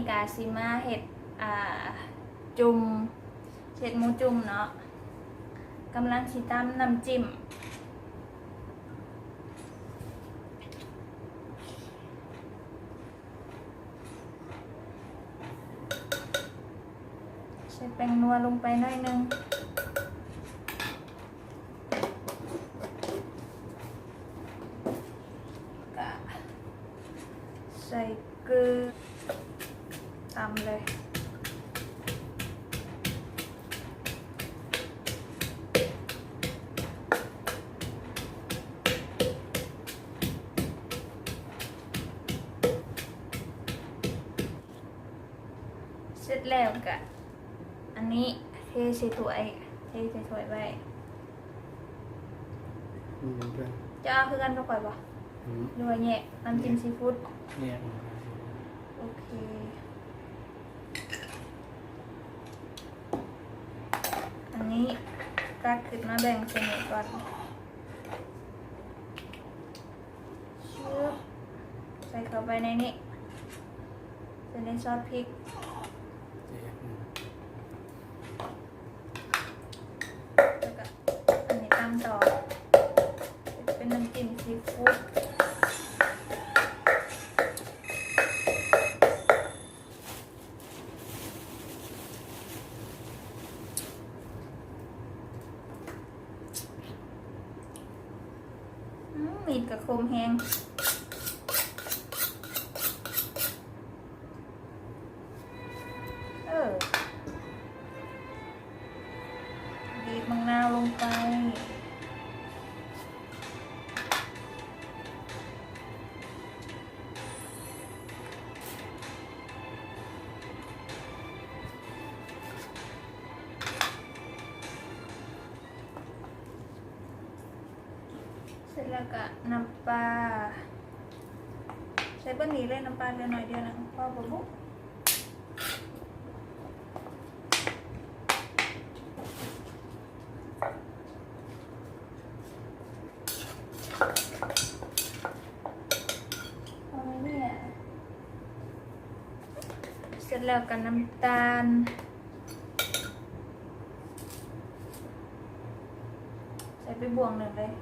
ກະຊິມາເຮັດ ອ່າ ຈຸ່ມ ເຮັດໝູຈຸ່ມເນາະ. ກຳລັງຊິຕຳນ້ຳຈິ້ມ. ໃສ່ແປ້ງນົວລົງໄປໜ້ອຍໜຶ່ງ ກະໃສ່ເກືອ ຕຳເລີຍ. ເສັດແລ້ວກະ ອັນນີ້ເທໃສ່ຖ້ວຍ ເທໃສ່ຖ້ວຍໄວ້. ອືມ ຈະເອົາຄືກັນກັບຂ້ອຍບໍ່? ອືມ ຫຼືວ່າແຍກນ້ຳຈິ້ມຊີຟູດ? ແຍກ. ໂອເຄ ອັນນີ້ຕັກຂຶ້ນມາແບ່ງໃສ່ນີ້ກ່ອນ. ຊຶບ ໃສ່ເຂົ້າໄປໃນນີ້ ໃສ່ໃນຊອດພິກ ແລ້ວກະອັນນີ້ຕຳຕໍ່ ເປັນນ້ຳຈິ້ມຊີຟູດ. ອືມ ມີດກະຄົມແຮງ. ເອີ ບີບໝາກນາວລົງໄປ. ເສັດແລ້ວກະນ້ຳປາ ໃສ່ເບິດນີ້ເລີຍ. ນ້ຳປາເຫຼືອໜ້ອຍດຽວນະ ພໍບໍ່ບຸ? ເສັດແລ້ວກະນ້ຳຕານ ໃສ່ໄປບ່ວງໜຶ່ງເລີຍ.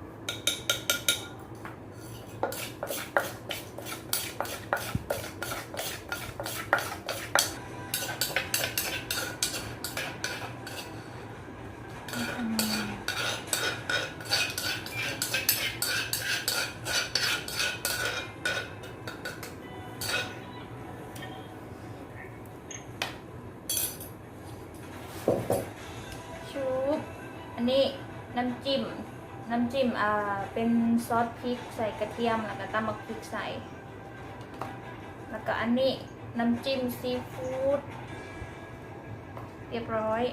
ຊຸບ ອັນນີ້ນ້ຳຈິ້ມ ນ້ຳຈິ້ມ ອ່າ ເປັນຊອດພິກ ໃສ່ກະທຽມ ແລ້ວກະຕຳໝາກພິກໃສ່ ແລ້ວກະອັນນີ້ນ້ຳຈິ້ມຊີຟູດ ຮຽບຮ້ອຍ.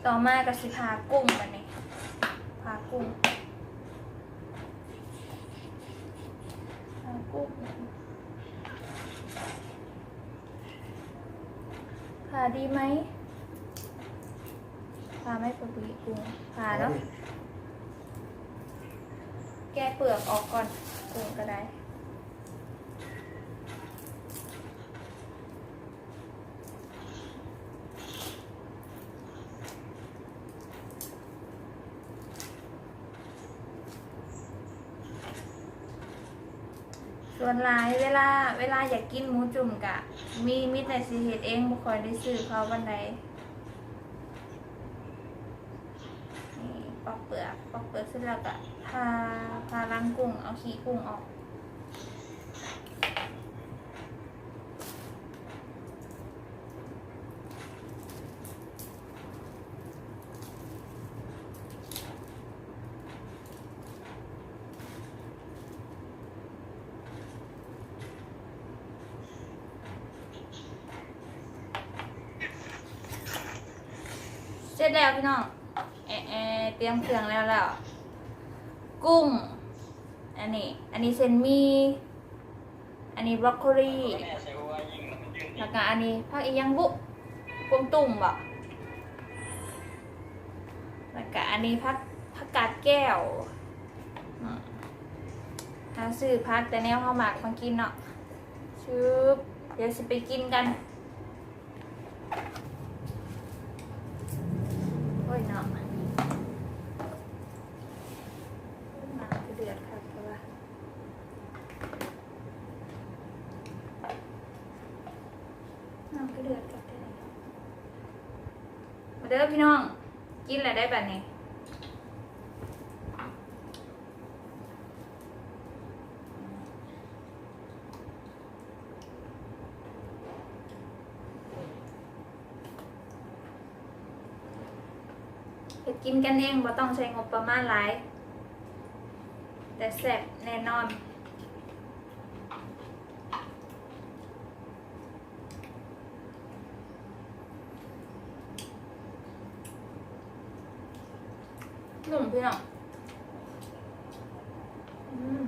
ຕໍ່ມາກະຊິຜ່າກຸ້ງບາດນີ້ ຜ່າກຸ້ງ ຜ່າກຸ້ງ ຜ່າດີໄໝ? ຜ່າໄໝ? ເພື່ອປຸ້ງ ຜ່າເນາະ ແກະເປືອກອອກກ່ອນ ກຸ້ງກະໄດ້. ສ່ວນຫຼາຍເວລາ ເວລາຢາກກິນໝູຈຸ່ມກະມີ ມີແຕ່ຊິເຮັດເອງ ບໍ່ຄ່ອຍໄດ້ຊື້ເຂົາປານໃດ. ນີ້ ປອກເປືອກ ປອກເປືອກເສັດແລ້ວກະຜ່າ ຜ່າຫຼັງກຸ້ງ ເອົາຂີ້ກຸ້ງອອກ. ເສັດແລ້ວພີ່ນ້ອງ ແອະ ຕຽມເຄື່ອງແລ້ວ ແລ້ວ ກຸ້ງ ອັນນີ້ ອັນນີ້ເສັ້ນໝີ່ ອັນນີ້ບຣອກໂຄລີ ແລ້ວກະອັນນີ້ຜັກອີ່ຫຍັງບຸ ກວາງຕຸ້ງບໍ ແລ້ວກະອັນນີ້ຜັກ ຜັກກາດແກ້ວ ອືມ ມາຊື້ຜັກແຕ່ແນວເຮົາມັກມາກິນເນາະ. ຊຶບ ດຽວຊິໄປກິນກັນ. ໂອ້ຍເນາະ ນ້ຳຄືເດືອດຄັກແທ້ວະ. ນ້ຳຄືເດືອດຄັກແທ້. ມາເດີພີ່ນ້ອງ ກິນແລ້ວໄດ໋ບັດນີ້. ເຮັດກິນກັນເອງ ບໍ່ຕ້ອງໃຊ້ງົບປະມານຫຼາຍ ແຕ່ແຊບແນ່ນອນ. ນຸ່ມພີ່ນ້ອງ ອືມ.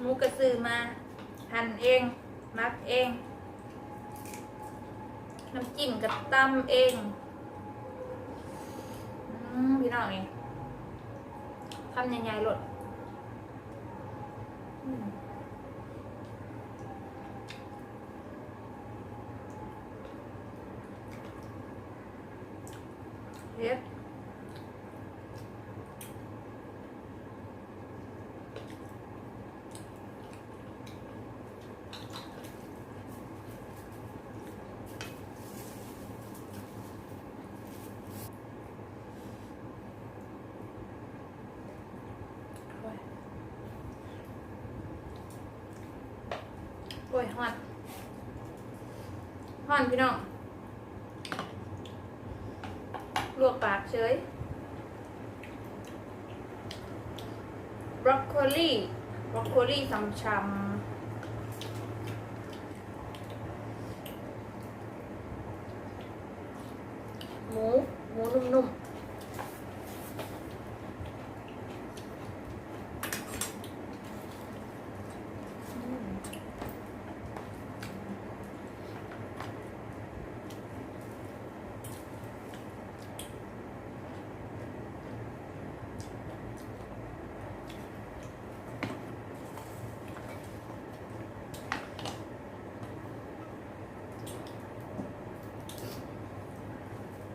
ໝູກະຊື້ມາ ຫັ່ນເອງ ໝັກເອງ ນ້ຳຈິ້ມກະຕຳເອງ. ອືມ ພີ່ນ້ອງ ນີ້ ຄຳໃຫຍ່ໆໂລດ. ອືມ ເຮັດ ໂອ້ຍ ໂອ້ຍ ຮ້ອນ ຮ້ອນພີ່ນ້ອງ. ລວກປາກເສີຍ. ບຣອກໂຄລີ ບຣອກໂຄລີຊ່ຳໆ. ໝູ ໝູນຸ່ມໆ. ອືມ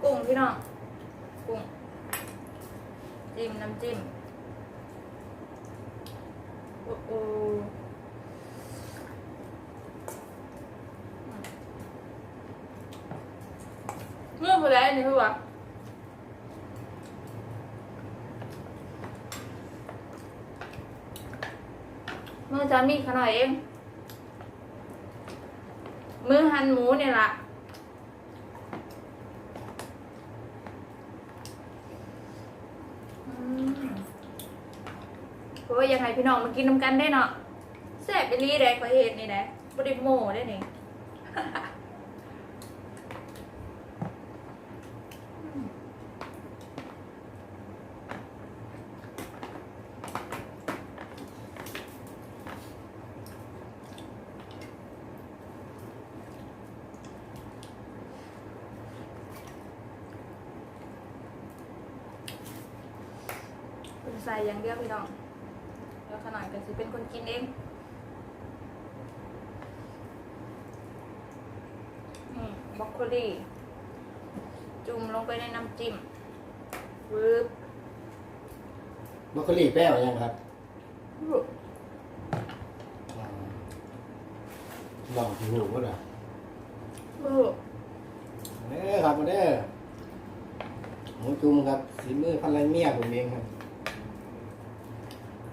ກຸ້ງພີ່ນ້ອງ ກຸ້ງ ຈິ້ມນ້ຳຈິ້ມ. ໂອ້ໂຫ ມື້ຜູ້ໃດນີ້ຄືວ່າ ມື້ສາມີຂ້ານ້ອຍເອງ ມື້ຫັ່ນໝູນີ້ລະ. ອືມ ໂອ້ຍ ຢາກໃຫ້ພີ່ນ້ອງມາກິນນຳກັນເດ້ເນາະ ແຊບອີ່ຫຼີເດ້ ຂ້ອຍເຮັດນີ້ເດ້ ບໍ່ໄດ້ໂມ້ເດ້ນີ້. ເພິ່ນໃສ່ຢ່າງດຽວພີ່ນ້ອງ ແລ້ວຂ້ານ້ອຍກະຊິເປັນຄົນກິນເອງ. ນີ້ ບຣອກໂຄລີ ຈຸ່ມລົງໄປໃນນ້ຳຈິ້ມ ວືບ. ບຣອກໂຄລີແປວ່າຫຍັງຄັບ? ບໍ່ຮູ້ ລອງຊິຮູ້ບໍ່ລະ? ບໍ່ຮູ້. ເດີຄັບ ມາເດີ ໝູຈຸ່ມຄັບ ສີມືພັນລະເມຍຜົມເອງຄັບ.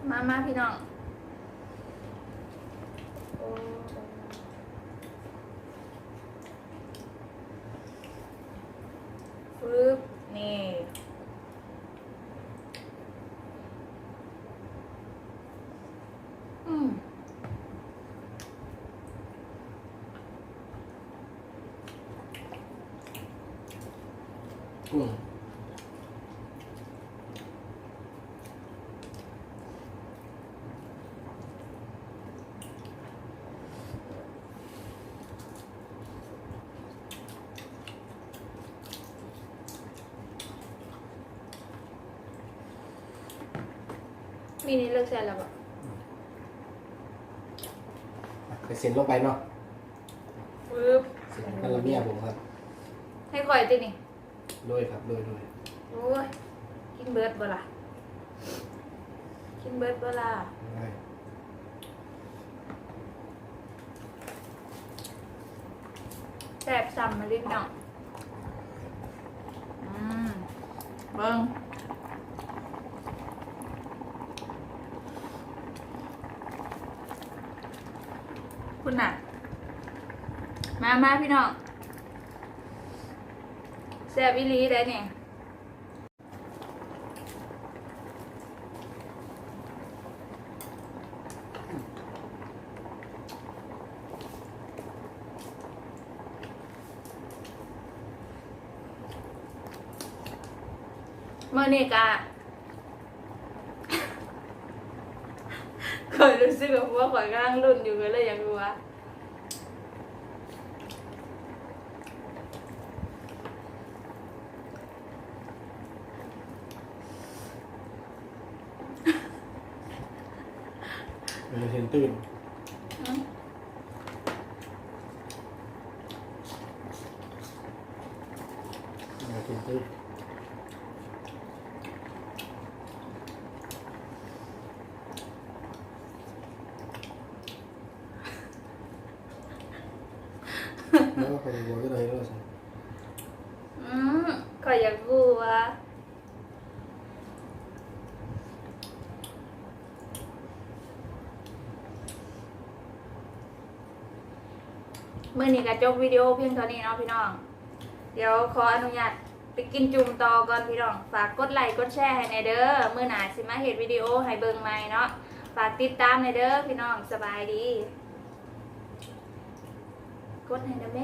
ມາ ມາພີ່ນ້ອງ ໂອ້ ຟຶບ ນີ້ ອືມ ອືມ. ອ ນີ້ເລີກໃສ່ແລ້ວບໍ່? ໃສ່ເສັ້ນລົງໄປເນາະ. ປຶບ ເສັ້ນກັນລະເມຍຜົມຄັບ. ໃຫ້ຂ້ອຍຕິນີ້. ໂດຍຄັບ ໂດຍ ໂດຍ. ໂອ້ຍ ກິນເບິດບໍ່ລະ? ກິນເບິດບໍ່ລະ? ໂດຍ. ແຊບຊ່ຳມາລິດເນາະ. ອືມ ເບິ່ງ ພຸ້ນນະ. ມາ ມາ ພີ່ນ້ອງ. ແຊບອີ່ຫຼີເດ້ນີ້. ມື້ນີ້ກະ ຂ້ອຍຮູ້ສຶກວ່າຜົວຂ້ອຍກຳລັງຫຼຸ້ນຢູ່ ກໍເລີຍຢາກຮູ້ວ່າ ເປັນກະທິນຕື່ນ. ອືມ ເປັນກະທິນຕື່ນ. ແລ້ວຂ້ອຍບໍ່ໄດ້ເຮັດແລ້ວຊັ້ນ. ອືມ ຂ້ອຍຢາກຮູ້ວ່າ ມື້ນີ້ກໍຈົບວິດີໂອພຽງເທົ່ານີ້ເນາະພີ່ນ້ອງ. ດຽວຂໍອະນຸຍາດໄປກິນຈຸ່ມຕໍ່ກ່ອນພີ່ນ້ອງ. ຝາກກົດໄລກົດແຊໃຫ້ແດ່ເດີ. ມື້ໜ້າຊິມາເຮັດວິດີໂອໃຫ້ເບິ່ງໃໝ່ເນາະ. ຝາກຕິດຕາມແດ່ເດີພີ່ນ້ອງ. ສະບາຍດີ. ກົດໃຫ້ແດ່ແມ.